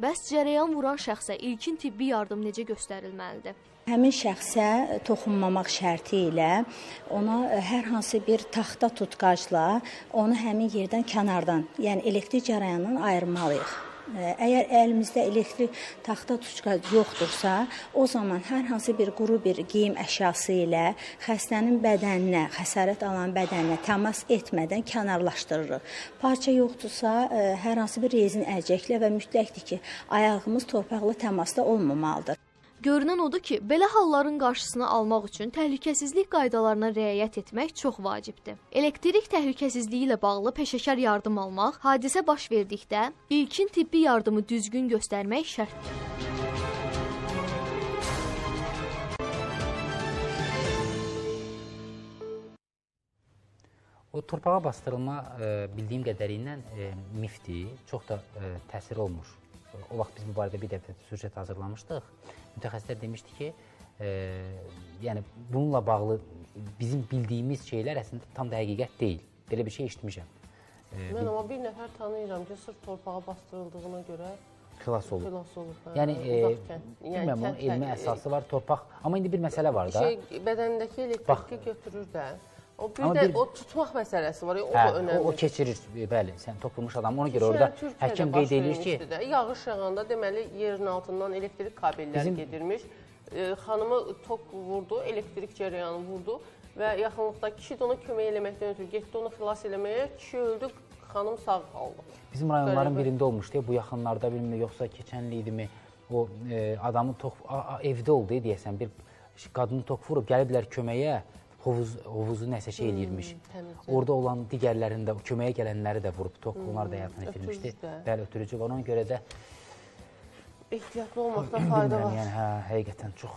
Bəs cərəyan vuran şəxsə ilkin tibbi yardım necə göstərilməlidir? Həmin şəxsə toxunmamaq şərti ilə ona hər hansı bir taxta tutqacla onu həmin yerdən kənardan, yəni elektrik cərəyanından ayırmalıyıq. Əgər əlimizdə elektrik taxta tutqac yoxdursa, o zaman hər hansı bir quru bir geyim əşyası ilə xəstənin bədəninə, xəsarət alan bədəninə təmas etmədən kənarlaşdırırıq. Parça yoxdursa, hər hansı bir rezin əlcəklə və mütləqdir ki, ayağımız torpaqla təmasda olmamalıdır. Görünən odur ki, belə halların qarşısını almaq üçün təhlükəsizlik qaydalarına riayət etmək çox vacibdir. Elektrik təhlükəsizliyi ilə bağlı peşəkar yardım almaq, hadisə baş verdikdə ilkin tibbi yardımı düzgün göstərmək şərtdir. O torpağa bastırılma bildiyim qədəri ilə mifdir, çox da təsir olmur. O vaxt biz bu barədə bir dəfə süjet hazırlamışdıq. Mütəxəssislər demişdi ki, yəni bununla bağlı bizim bildiyimiz şeylər əslində tam da həqiqət deyil. Belə bir şey eşitmişəm. Mən amma bir nəfər tanıyıram ki, sırf torpağa bastırıldığına görə xilas olub. Yəni, bilməm, bunun elmi əsası var, torpaq. Amma indi bir məsələ var da. Bədənindəki elektriki götürür də. O bir də o tutmaq məsələsi var, o da önəmli. O keçirir, bəli, sən tok vurmuş adam, ona görə orada həkim qeyd edir ki... Yağış yağanda, deməli, yerin altından elektrik kabelləri gedirmiş. Xanımı tok vurdu, elektrik cərəyanı vurdu və yaxınlıqdakı kişi də ona kömək eləməkdən ötürü getdi, onu xilas eləməyə, kişi öldü, xanım sağ qaldı. Bizim rayonların birində olmuşdu, bu yaxınlarda bilmirəm, yoxsa keçən il idimi, o adamı tok, evdə oldu deyəsən, bir qadını tok vurub, gəliblər köməyə, hovuzu nəsə şey eləyirmiş. Orada olan digərlərinin də, köməyə gələnləri də vurub, tok, onlar da həyatını itirmişdi. Bəli, ötürücü var. Ona görə də ehtiyatlı olmaqda fayda var. Yəni, hə, həqiqətən çox.